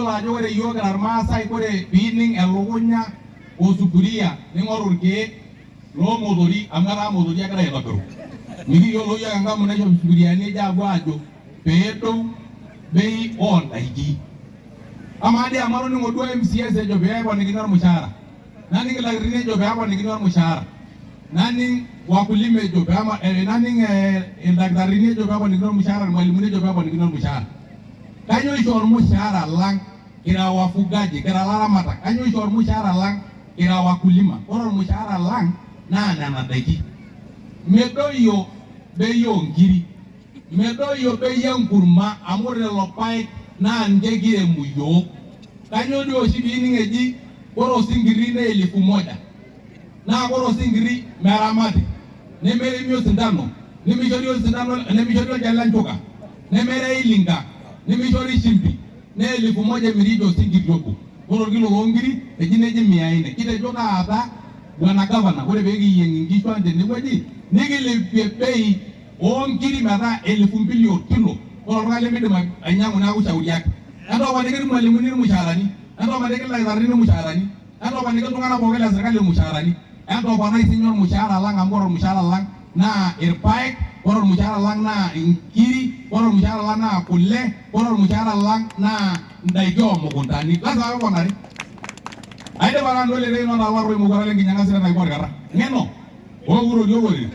Iyiolo ajo ore iyiook kira Ilmaasai ore piining elukunya o sufuria ning'oru ilkeek loo motori amu etaa motori egira aitobiru. Mikiyiolo iyiook enkampuni naishop isufuriani ejo apuo aajo pee edou bei oo ndaiki. Amaa dii amu atoning'o duo MCAs ejo pee eponikini olmushaara, naning ildakitarini ejo pee eponikini olmushaara, naning wakulima ejo pee naning ildakitarini ejo pee eponikini olmushaara, ilmalimuni ejo pee eponikini olmushaara. Kainyoo oshi olmushaara lang kira wafugaji, kira laramatak? Kainyoo oshi olmushaara lang kira wakulima? Ore olmushaara lang naa nena daiki. Medoyio bei oo nkiri, medoyio bei enkurma amu ore lelo paek naa ninche kiremu iyiook. Kainyoo dii oshi piining eji ore osinkirri naa elifu moja? Naa ore osinkirri meramati, nemeremi osindano, nemishori osindano, nemishori olchani le nchuka, nemerei linka, nemishori shimbi, naa elifu moja emiri ijo osinkirri obo. Ore olkilo loo nkiri eji neji mia nne. Kitejo taata Bwana Gavana ore pee kiyieng inkishu ang tene wueji nikilepie bei oo nkiri metaa elifu mbili olkilo. Ore oltung'ani lemidim ainyiang'u neeku shauri yake. Entoponiki ilmwalimuni ilmushaarani, entoponiki ildakitarini ilmushaarani. Entoponiki iltung'anak pooki le sirkali ilmushaarani. Entoponai sii ninye olmushaara lang amu ore olmushaara lang naa ilpaek, ore olmushaara lang naa inkiri, ore olmushaara lang naa kule, ore olmushaara lang naa indaiki oo mukuntani. Lazima peeponari. Aidipa taa nanu ole teino naa larroi mowuarak le nkinyang'a sidai naiko olkarra. Ng'eno oo urori olorere.